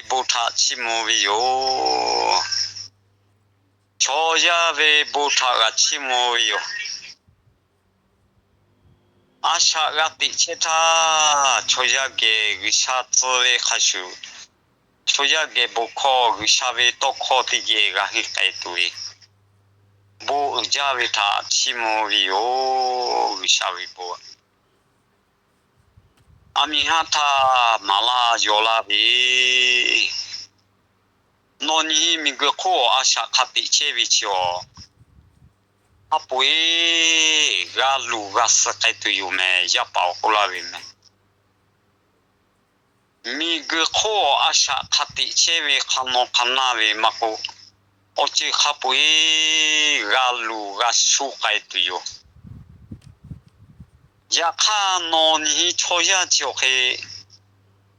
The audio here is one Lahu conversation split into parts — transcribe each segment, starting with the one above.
bon htaꞈ chiˇ mvuh ve yoˬ. Chaw yaˇ ve bon htaꞈ g'a chiˇ mvuh ve yoˬ. A shaꞈ g'a teꞈ chehˇ htaˇ, chaw yaˇ geh G'uiˬsha tcuh ve hk'a shuˍ, chaw yaˇ geh bon hkawˇ, G'uiˬsha ve tawˇ hkawˇ teˇ geh g'a henˇ k'ai tuˬ ve, bon uiˍ jaˇ ve htaꞈ chiˇ mvuh ve yoˬ. G'uiˬsha ve bon, aˬ miˍ haˉ htaˇ maˍ laˇ yaw laˇ ve, nawˬ nyi miˬguiˬ hk'oˆ a shaꞈ hk'a teꞈ chehˇ ve chi awˬ, a poˍ-e g'a luˬ g'a suh k'ai tuˬ yoˬ meh, yaˇ paˍ awˬ k'oˆ laˇ ve meh. Miˬguiˬ hk'oˆ a shaꞈ hk'a teꞈ chehˇ ve hk'a naw hk'a naˇ ve maˇ k'oˆ, awˬ ceuˬ hk'a peu-e g'a luˬ g'a shu k'ai tuˬ yoˬ. Yaꞈ hk'aˇ, nawˬ nyi chaw yaˇ chi awˬ hk'e,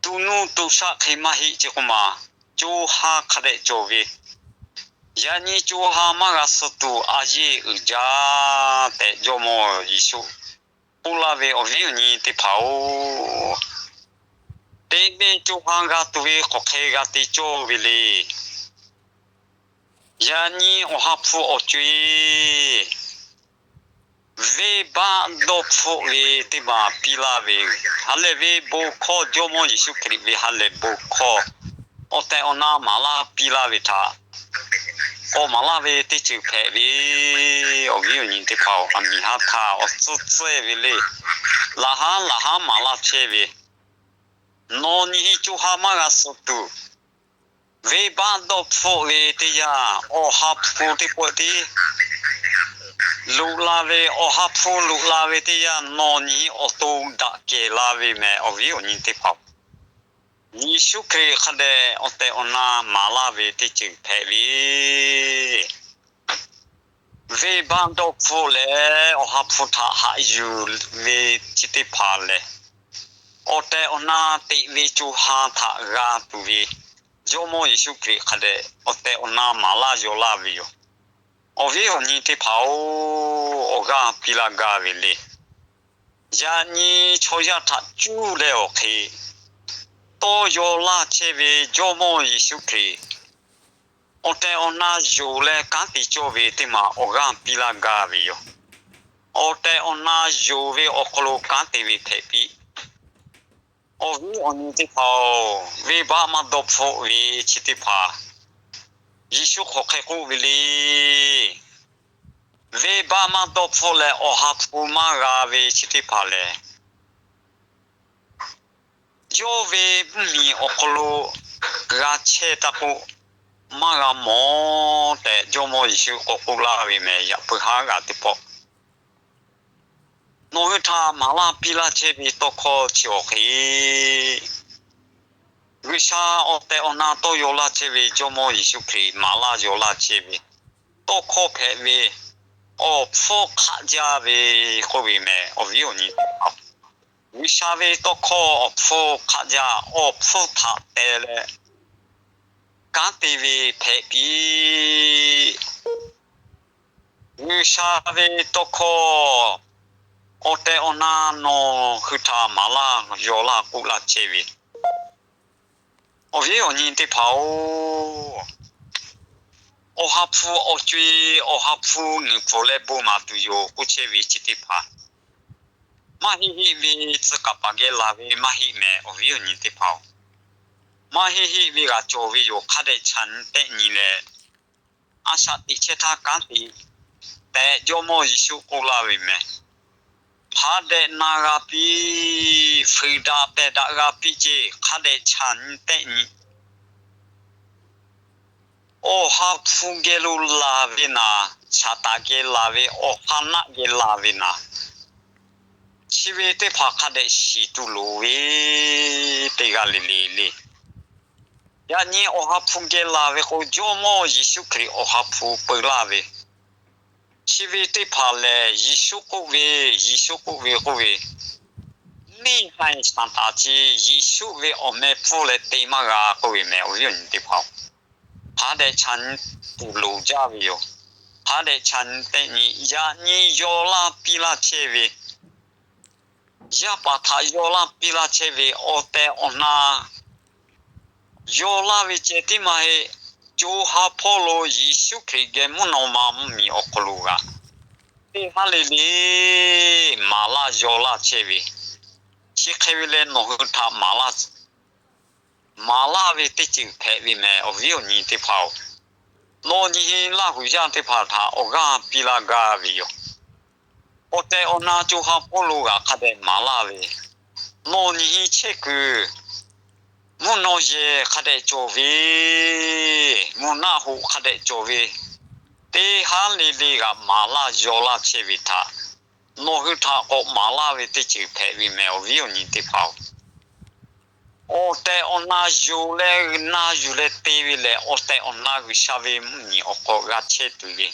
to nuˇ to shaˆ hk'e maˇ heˆ ce k'oˆ ma, co ha hk'a dehꞈ cawˬ ve, yaꞈ nyi co ha maˇ g'a suh tuˬ a yeˇ uiˍ jaˇ tehꞈ Jawˇmawˇ Yeˍsuˆ k'oˆ laˇ ve, awˬ viˉ awˬ nyi teˇ hpaˍ-oˬ, teꞈ ve co ha g'a tuˬ ve hk'aˬ hk'e g'a te cawˇ ve le. Yaꞈ nyi Awˬ ha hpu awˬ co-e venˇbaˆ dawˇ hpfuhˆ ve teˇ maˬ piˇ laˇ ve, ha lehˬ ve bon hkawˇ, Jawˇmawˇ Yeˍsuˆ Hkriꞈ ve ha lehˬ bon hkawˇ, awˬ tehˬ awˬ na maˍ laˇ piˇ laˇ ve htaꞈ k'awꞈ maˍ laˇ ve teˇ ceuˬ hpehꞈ ve, awˬ viˉ awˬ nyi teˇ hpaˍ-oˬ, aˬ miˍ haˉ htaˇ awˬ tcuhˇ tcuhˇ ve le. Laꞈ haˉ laꞈ haˉ maˍ laˇ chehˇ ve, nawˬ nyi co ha maˇ g'a suh tuˬ, venˇbaˆ dawˇ hpfuhˆ ve teˇ yanˇ, Awˬ ha hpu teˇ pawˆ tiˉ loꞈ la ve, Awˬ ha hpu loꞈ la ve teˇ yanˇ, nawˬ nyi awˬ to daꞈ kehˬ la ve meh, awˬ viˉ awˬ nyi teˇ hpaˍ-oˬ, Yeˍsuˆ Hkriꞈ hk'a dehꞈ awˬ tehˬ awˬ na maˍ laˇ ve teˇ ceuˬ hpehꞈ ve, venˇbaˆ dawˇ hpfuhˆ leh Awˬ ha hpu htaꞈ haꞈ yuˬ ve chi teˇ hpaˍ lehˬ, awˬ tehˬ awˬ na teꞈ ve co ha htaꞈ g'a tuˬ ve, Jawˇmawˇ Yeˍsuˆ Hkriꞈ hk'a dehꞈ awˬ tehˬ awˬ na maˍ laˇ yaw laˇ ve yoˬ. Awˬ viˉ awˬ nyi teˇ hpaˍ-oˬ, awˬ g'aˇ piˇ laˇ gaˇ ve le. Yaꞈ nyi chaw yaˇ htaꞈ cuˇ leh awˬ hk'e tawˇ yaw laˇ chehˇ ve Jawˇmawˇ Yeˍsuˆ Hkriꞈ, awˬ tehˬ awˬ na yonˍ leh kanˉ te cawˇ ve teˇ maˬ awˬ g'aˇ piˇ laˇ gaˇ ve yoˬ. Awˬ tehˬ awˬ na yonˍ ve awˬ hk'aw lo kanˉ te ve hpehꞈ piˇ. Awˬ viˉ awˬ nyi teˇ hpaˍ-oˬ, venˇbaˆ maˇ dawˇ hpfuhˆ ve chi teˇ hpaˍ, Yeˍsuˆ hk'aˬ hk'e k'oˆ ve le. Venˇbaˆ maˇ dawˇ hpfuhˆ leh Awˬ ha hpu maˇ g'a ve chi teˇ hpaˍ lehˬ, yawˇ ve mvuhˇmiˬ awˬ hk'aw lo g'a chehˇ taˇ k'oˆ, maˇ g'a mawˬ tehꞈ Jawˇmawˇ Yeˍsuˆ k'awꞈ k'oˆ laˇ ve meh, yaꞈ puiˉ haˉ g'a teˇ pawˆ. Nawˬ hui htaꞈ maˍ laˇ piˇ laˇ chehˇ ve tawˇ hkawˇ chi awˬ hk'e, G'uiˬsha awˬ tehˬ awˬ na tawˇ yaw laˇ chehˇ ve Jawˇmawˇ Yeˍsuˆ Hkriꞈ maˍ laˇ yaw laˇ chehˇ ve tawˇ hkawˇ hpehꞈ ve, awˬ hpfuhˇ hk'aˆ jaˇ ve k'oˆ ve meh, awˬ viˉ awˬ nyi. G'uiˬsha ve tawˇ hkawˇ awˬ hpfuhˇ hk'aˆ jaˇ, awˬ hpfuhˇ htaꞈ te leh kanˉ te ve hpehꞈ piˇ. G'uiˬsha ve tawˇ hkawˇ awˬ tehˬ awˬ na nawˬ hui htaꞈ maˍ laˇ yaw laˇ k'oˆ laˇ chehˇ ve, awˬ viˉ awˬ nyi teˇ hpaˍ-oˬ, Awˬ ha hpu awˬ co-e, Awˬ ha hpu ngeuˍ pfuhˍ leh bon maˍ tuˬ yoˬ k'oˆ chehˇ ve chi teˇ hpaˍ, maˇ heˆ heˆ ve tcuh kaˍ paˍ geh laˬ ve maˇ heˆ meh, awˬ viˉ awˬ nyi teˇ hpaˍ-oˬ, maˇ heˆ heˆ ve g'a cawˬ ve yoˬ. Hk'a dehꞈ chaꞈ nyi tehˆ nyi leh, a shaꞈ teꞈ chehˇ htaˇ kanˉ te tehꞈ Jawˇmawˇ Yeˍsuˆ k'oˆ laˇ ve meh. Hk'a dehꞈ na g'a piˇ, fuiˍ daꞈ pehˬ daꞈ g'a piˇ ceˇ, hk'a dehꞈ chaꞈ nyi tehˆ nyi. Awˬ ha hpu geh lo laˬ ve naˍ, Saˍtanˍ geh laˬ ve, awˬ ha naˆ geh laˬ ve naˍ, chi ve teˇ hpaˍ hk'a dehꞈ shiˍ tuˬ loˍ ve teˇ g'aˇ le le le. Yaꞈ nyi Awˬ ha hpu geh laˬ ve k'o, Jawˇmawˇ Yeˍsuˆ Hkriꞈ Awˬ ha hpu peu laˇ ve, chi ve teˇ hpaˍ lehˬ, Yeˍsuˆ k'oˆ ve, Yeˍsuˆ k'oˆ ve k'oˆ ve, neˇ haiˬ Saˍtanˍ chi Yeˍsuˆ ve awˬ meh pfuhˇ leh te maˇ g'a k'oˆ ve meh, awˬ viˉ awˬ nyi teˇ hpaˍ-oˬ, hk'a dehꞈ chaꞈ nyi tuˬ loˍ jaˇ ve yoˬ. Hk'a dehꞈ chaꞈ nyi tehˆ nyi, yaꞈ nyi yaw laˇ piˇ laˇ chehˇ ve, yaˇ paˍ htaꞈ yaw laˇ piˇ laˇ chehˇ ve awˬ tehˬ awˬ na Yaw laˇ ve ceh tiˉ maˇ heˆ. Co ha hpawˇ lo Yeˍsuˆ Hkriꞈ geh mvuhˇ naw ma mvuhˇ miˬ awˬ hk'aw lo g'aꞈ teˇ haˉ le le maˍ laˇ yaw laˇ chehˇ ve, chi hk'e ve leh nawˬ hui htaꞈ maˍ laˇ maˍ laˇ ve teˇ ceuˬ hpehꞈ ve mehˍ. Awˬ viˉ awˬ nyi teˇ hpaˍ-oˬ, nawˬ nyi Laˇ huˍ yaˇ teˇ hpaˍ htaꞈ awˬ g'aˇ piˇ laˇ gaˇ ve yoˬ. Awˬ tehˬ awˬ na co ha hpawˇ lo g'aꞈ hk'a dehꞈ maˍ laˇ ve, nawˬ nyi chehˇ kuiˬ mvuhˇ naw yehˬ hk'a dehꞈ cawˬ ve, mvuhˇ naˆ hoꞈ hk'a dehꞈ cawˬ ve, teˇ haˉ le le g'aꞈ maˍ laˇ yaw laˇ chehˇ ve htaꞈ nawˬ hui htaꞈ k'awꞈ maˍ laˇ ve teˇ ceuˬ hpehꞈ ve mehˍ. Awˬ viˉ awˬ nyi teˇ hpaˍ-oˬ, awˬ tehˬ awˬ na yonˍ leh na yuˬ leh te ve lehˬ, awˬ tehˬ awˬ na G'uiˬsha ve mvuhˇ miˬ awˬ hk'aw g'a chehˇ tuˬ ve,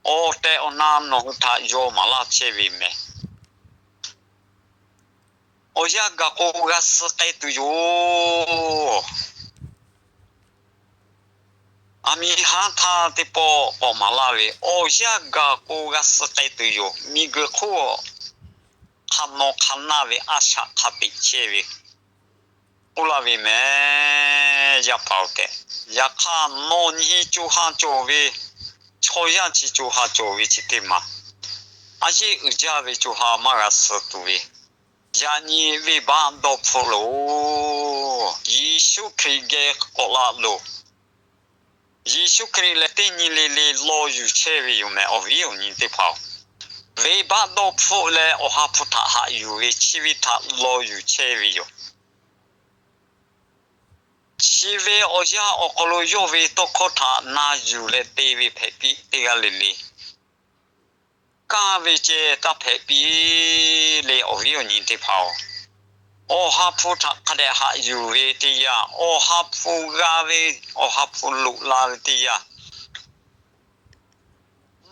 awˬ tehˬ awˬ na nawˬ hui htaꞈ yaw maˍ laˇ chehˇ ve mehˍ. Awˬ yanˇ gaˬ k'o g'a suh k'ai tuˬ yoˬ. Aˬ miˍ haˉ htaˇ teˇ pawˆ k'awꞈ maˍ laˇ ve, awˬ yanˇ gaˬ k'o g'a suh k'ai tuˬ yoˬ. Miˬguiˬ hk'oˆ hk'a naw hk'a naˇ ve a shaꞈ hk'a teꞈ chehˇ ve k'oˆ laˇ ve mehˍ. Yaˇ paˍ-oˬ tehꞈ, yaꞈ hk'aˇ nawˬ nyi co ha cawˬ ve, chaw yaˇ chi co ha cawˬ ve chi teˇ maˬ, a yeˇ uiˍ jaˇ ve co ha maˇ g'a suh tuˬ ve, yaꞈ nyi venˇbaˆ dawˇ hpfuhˆ loˬ. Yeˍsuˆ Hkriꞈ geh k'awꞈ la loˬ. Yeˍsuˆ Hkriꞈ lehˬ teˇ nyi le le law yuˬ chehˇ ve yoˬ mehˍ. Awˬ viˉ awˬ nyi teˇ hpaˍ-oˬ, venˇbaˆ dawˇ hpfuhˆ leh Awˬ ha hpu htaꞈ haꞈ yuˬ ve chi ve htaꞈ law yuˬ chehˇ ve yoˬ. Chi ve awˬ yanˇ awˬ hk'aw lo yawˇ ve tawˇ hkawˇ htaꞈ na yuˬ leh te ve hpehꞈ piˇ teˇ g'aˇ le le, kanˇ ve ceh taˇ hpehꞈ piˇ le. Awˬ viˉ awˬ nyi teˇ hpaˍ-oˬ, Awˬ ha hpu htaꞈ hk'a dehꞈ haꞈ yuˬ ve teˇ yanˇ, Awˬ ha hpu g'a ve, Awˬ ha hpu loꞈ la ve teˇ yanˇ,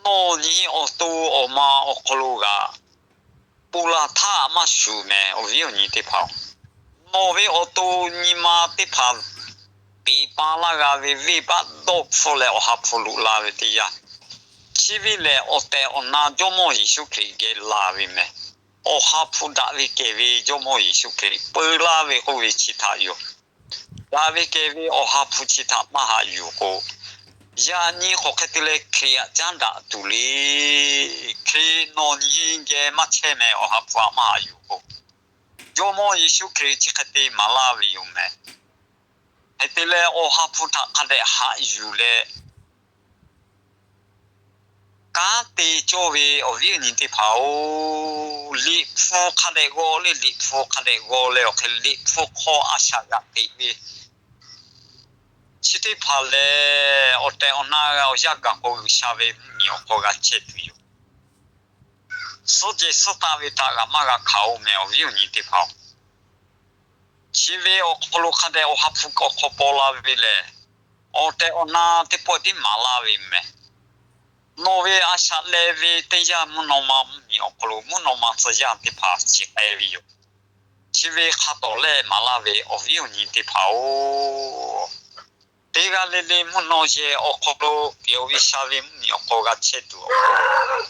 nawˬ nyi awˬ to awˬ ma awˬ hk'aw lo g'aꞈ ponˬ laˬ htaˇ maˇ shuˍ mehˍ. Awˬ viˉ awˬ nyi teˇ hpaˍ-oˬ, nawˬ ve awˬ to nyi ma teˇ hpaˍ peꞈ pa laˇ g'a ve venˇbaˆ dawˇ hpfuhˆ leh Awˬ ha hpu loꞈ la ve teˇ yanˇ, chi ve lehˬ awˬ tehˬ awˬ na Jawˇmawˇ Yeˍsuˆ Hkriꞈ geh laˬ ve mehˍ. Awˬ ha hpu daꞈ ve kehˬ ve Jawˇmawˇ Yeˍsuˆ Hkriꞈ peu laˇ ve k'oˆ ve chi htaꞈ yoˬ. Daꞈ ve kehˬ ve Awˬ ha hpu chi htaꞈ maˇ haꞈ yuˬ k'o, yaꞈ nyi hk'aˬ hk'e te leh Hkriꞈ aꞈ caˉ daꞈ tuˬ le. Hkriꞈ nawˬ nyi geh maˇ chehˇ mehˍ. Awˬ ha hpu aꞈ maˇ haꞈ yuˬ k'o, Jawˇmawˇ Yeˍsuˆ Hkriꞈ chi hk'e te maˍ laˇ ve yoˬ mehˍ. Hk'e te leh Awˬ ha hpu htaꞈ hk'a dehꞈ haꞈ yuˬ leh kanˉ te cawˇ ve awˬ viˉ awˬ nyi teˇ hpaˍ-oˬ, Liꞈ hpu hk'a dehꞈ g'aw le. Liꞈ hpu hk'a dehꞈ g'aw leh awˬ hk'e Liꞈ hpu hk'aw a shaꞈ g'aꞈ teꞈ ve chi teˇ hpaˍ lehˬ, awˬ tehˬ awˬ na g'a awˬ yanˇ gaˬ k'o G'uiˬsha ve mvuhˇ miˬ awˬ hk'aw g'a chehˇ tuˬ yoˬ. Suhˉ jehˬ suhˉ taˆ ve htaꞈ g'a maˇ g'a hkanˍ-oˬ mehˍ. Awˬ viˉ awˬ nyi teˇ hpaˍ-oˬ, chi ve awˬ hk'aw lo hk'a dehꞈ Awˬ ha hpu awˬ hk'aw paw la ve lehˬ, awˬ tehˬ awˬ na teˇ pawˆ tiˉ maˍ laˇ ve mehˍ. Nawˬ ve a shaꞈ leh ve teˇ yanˇ mvuhˇ naw ma mvuhˇ miˬ awˬ hk'aw lo mvuhˇ naw ma tcuh yaˇ teˇ hpaˍ ciˬ k'ai ve yoˬ. Chi ve hk'a tawˍ lehˇ maˍ laˇ ve awˬ viˉ awˬ nyi teˇ hpaˍ-oˬ, teˇ g'aˇ le le mvuhˇ naw yehˬ awˬ hk'aw lo G'uiˬsha ve mvuhˇ miˬ awˬ hk'aw g'a chehˇ tuˬ awˬ hk'aw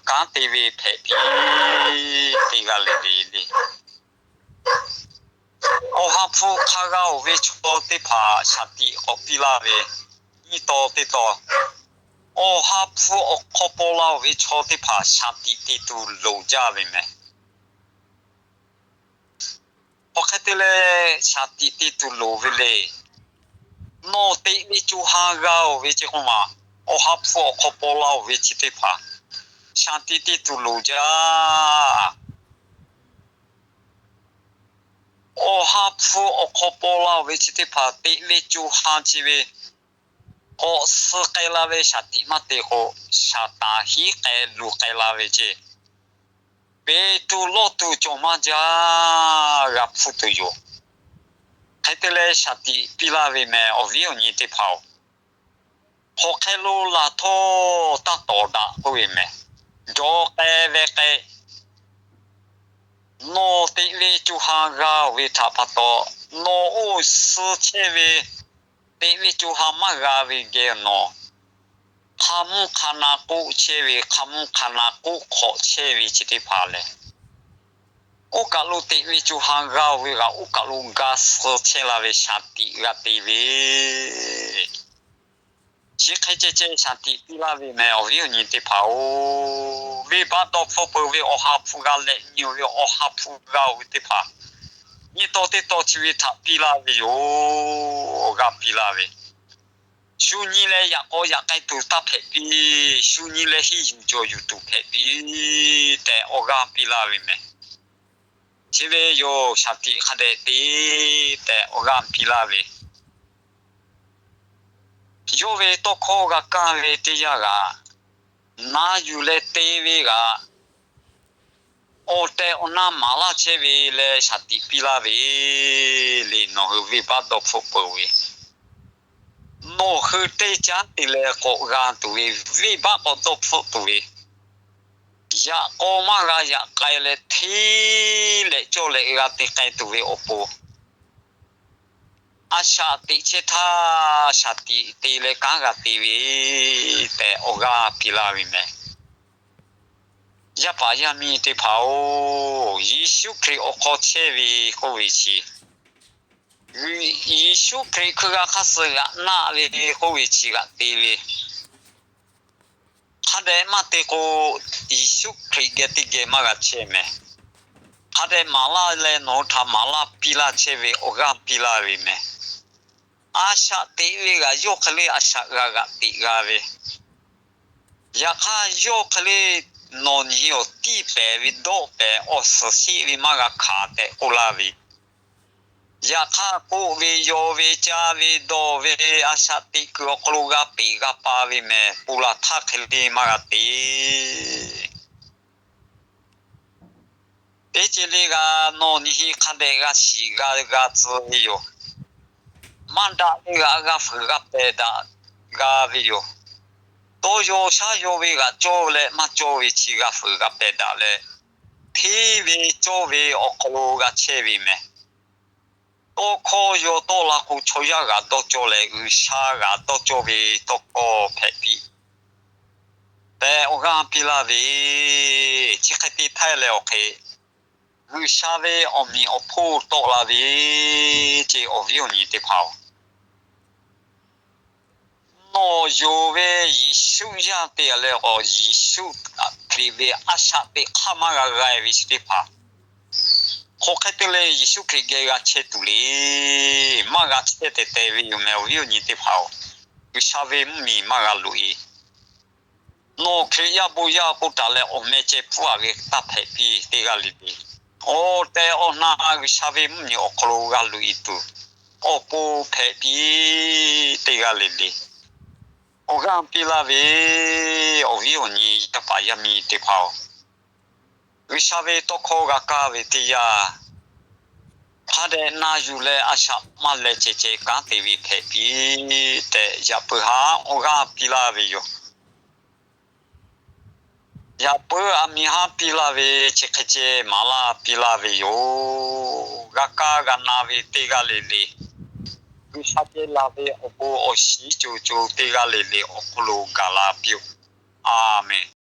kanˉ te ve hpehꞈ piˇ teˇ g'aˇ le le le. Awˬ ha hpu hk'a g'a-oˬ ve chaw teˇ hpaˍ shaˍ tiꞈ k'awꞈ piˇ laˇ ve, nyiˇ taw teˇ taw, Awˬ ha hpu awˬ hk'aw paw la-oˬ ve chaw teˇ hpaˍ shaˍ tiꞈ te tuˬ loˍ jaˇ ve mehˍ. Hk'aˬ hk'e te leh shaˍ tiꞈ te tuˬ loˍ ve le. Nawˬ teꞈ ve co ha g'a-oˬ ve chi k'oˆ ma, Awˬ ha hpu awˬ hk'aw paw la-oˬ ve chi teˇ hpaˍ shaˍ tiꞈ te tuˬ loˍ jaˇ. Awˬ ha hpu awˬ hk'aw paw la-oˬ ve chi teˇ hpaˍ teꞈ ve co ha chi ve k'awꞈ suh k'ai la ve shaˍ tiꞈ maˇ te k'o, shaˍ taˍ hiˉ k'ai luˬ k'ai la ve ceˇ. Peˍtruˆ lawˇ tuˬ cawˬ maˇ jaˇ, g'a hpuˇ tuˬ yoˬ. Hk'e te leh shaˍ tiꞈ piˇ laˇ ve mehˍ. Awˬ viˉ awˬ nyi teˇ hpaˍ-oˬ, hk'aˬ hk'e lo laˬ htawˇ taˇ tawˍ daꞈ k'oˆ ve mehˍ. Jawˬ k'ai ve k'ai, nawˬ teꞈ ve co ha g'a-oˬ ve htaꞈ pa taw, nawˬ oˇ suh chehˇ ve teꞈ ve co ha maˇ g'a ve geh nawˬ hk'a mvuhˇ hk'a na k'oˆ chehˇ ve, hk'a mvuhˇ hk'a na k'oˆ hk'awꞈ chehˇ ve chi teˇ hpaˍ lehˬ, Oˇ kaˬ lo teꞈ ve co ha g'a-oˬ ve kaꞈ, oˇ kaˬ lo ga suh chehˇ la ve shaˍ tiꞈ g'a te ve, chi hk'e ceh ceh shaˍ tiꞈ piˇ laˇ ve meh. Awˬ viˉ awˬ nyi teˇ hpaˍ-oˬ, venˇbaˆ dawˇ hpfuhˆ peuˬ ve Awˬ ha hpu g'a leh nyi-oˬ ve Awˬ ha hpu g'a-oˬ ve teˇ hpaˍ, nyiˇ taw teˇ taw chi ve htaꞈ piˇ laˇ ve yoˬ. G'a piˇ laˇ ve, shu nyi leh yaꞈ k'aw yaꞈ k'ai tuˬ taˇ hpehꞈ piˇ. Shu nyi leh henˇ yuˬ jawˬ yuˬ tuˬ hpehꞈ piˇ tehꞈ awˬ g'aˇ piˇ laˇ ve meh. Chi ve yoˬ, shaˍ tiꞈ hk'a dehꞈ te tehꞈ awˬ g'aˇ piˇ laˇ ve, yawˇ ve tawˇ hkawˇ g'a kaˇ ve teˇ yanˇ g'aꞈ, na yuˬ leh te ve g'aꞈ, awˬ tehˬ awˬ na maˍ laˇ chehˇ ve leh shaˍ tiꞈ piˇ laˇ ve le. Nawˬ hui venˇbaˆ dawˇ hpfuhˆ peuˬ ve, nawˬ hui teˇ caˉ te leh k'awꞈ g'a tuˬ ve, venˇbaˆ k'awꞈ dawˇ hpfuhˆ tuˬ ve, yaꞈ k'aw maˇ g'a yaꞈ k'ai leh hteˇ leh cawˇ leh g'a te k'ai tuˬ ve awˬ pon, a shaꞈ teꞈ chehˇ htaˇ shaˍ tiꞈ te leh kanˉ g'a te ve tehꞈ awˬ g'aˇ piˇ laˇ ve meh. Yaˇ paˍ yaˇ miˇ teˇ hpaˍ-oˬ, Yeˍsuˆ Hkriꞈ awˬ hk'aw chehˇ ve k'oˆ ve chi, Yeˍsuˆ Hkriꞈ hkui g'a hk'aˇ suh g'aꞈ naˆ ve k'oˆ ve chi g'aꞈ te ve, hk'a dehꞈ maˇ te k'o, Yeˍsuˆ Hkriꞈ geh teˇ geh maˇ g'a chehˇ meh. Hk'a dehꞈ maˍ laˇ leh nawˬ hui htaꞈ maˍ laˇ piˇ laˇ chehˇ ve awˬ g'aˇ piˇ laˇ ve meh. A shaꞈ teꞈ ve g'aꞈ yawˇ hk'e le a shaꞈ g'a g'aꞈ teꞈ g'a ve, yaꞈ hk'aˇ yawˇ hk'e le nawˬ nyi awˬ tiˇ pehˍ ve dawˆ pehˍ awˬ suhˍ sheˆ ve maˇ g'a hkanˍ tehꞈ k'oˆ laˇ ve, yaꞈ hk'aˇ k'oˆ ve, yaw ve, caˇ ve, dawˬ ve, a shaꞈ teꞈ kuiˬ awˬ hk'aw lo g'a peꞈ g'a pa ve meh. Pon la htaˇ hk'e le maˇ g'a te. Teˇ ceuˬ le g'a nawˬ nyi hi hk'a dehꞈ g'a shiˍ g'a g'a tcuh ve yoˬ. Maˇ daꞈ ve g'a g'a fuiˍ g'a pehˍ daꞈ g'a ve yoˬ. Tawˇ yaw shaˉ yaw ve g'a cawˇ leh maˇ cawˇ ve chi g'a fuiˍ g'a pehˍ daꞈ leh, hteˇ ve cawˇ ve awˬ hk'aw lo g'a chehˇ ve meh. Tawˇ hkawˇ yaw tawˆ la k'o, chaw yaˇ g'a dawˇ cawˇ leh G'uiˬsha g'a dawˇ cawˇ ve tawˇ hkawˇ hpehꞈ piˇ tehꞈ awˬ g'aˇ piˇ laˇ ve, chi hk'e te htaˇ leh awˬ hk'e G'uiˬsha ve awˬ meꞈ awˬ hponˇ tawˆ la ve, ce awˬ viˉ awˬ nyi teˇ hpaˍ-oˬ, nawˬ yonˍ ve Yeˍsuˆ yaˇ te leh k'o, Yeˍsuˆ Hkriꞈ ve a shaꞈ teꞈ hk'aˇ maˇ g'a g'a ve chi teˇ hpaˍ, hk'aˬ hk'e te leh Yeˍsuˆ Hkriꞈ geh g'a chehˇ tuˬ le. Maˇ g'a chehˇ tehꞈ te ve yoˬ meh, awˬ viˉ awˬ nyi teˇ hpaˍ-oˬ. G'uiˬsha ve mvuhˇmiˬ maˇ g'a loꞈ-e. Nawˬ Hkriꞈ yaˇ bon yaˇ k'oˆ taˍ leh awˬ meh ceh pfuhˇ-a ve taˇ hpehꞈ piˇ teˇ g'aˇ le le. Awˬ tehˬ awˬ na G'uiˬsha ve mvuhˇmiˬ awˬ hk'aw lo g'a loꞈ-e tuˬ, awˬ pon hpehꞈ piˇ teˇ g'aˇ le le. Awˬ g'aˇ piˇ laˇ ve, awˬ viˉ awˬ nyi yaˇ paˍ yaˇ miˇ teˇ hpaˍ-oˬ, G'uiˬsha ve tawˇ hkawˇ g'a kaˇ ve teˇ yanˇ, hk'a dehꞈ na yuˬ leh a shaꞈ maˇ leh ceh ceh kanˉ te ve hpehꞈ piˇ tehꞈ yaꞈ puiˉ haˉ awˬ g'aˇ piˇ laˇ ve yoˬ. Yaꞈ puiˉ aˬ miˍ haˉ piˇ laˇ ve, chi hk'e ceh maˍ laˇ piˇ laˇ ve yoˬ. G'a kaˇ g'a na ve teˇ g'aˇ le le, G'uiˬsha geh laˬ ve awˬ bon awˬ shiˍ co co teˇ g'aˇ le le awˬ hk'aw lo gaˬ la piˇ-oˆ. A menˬ.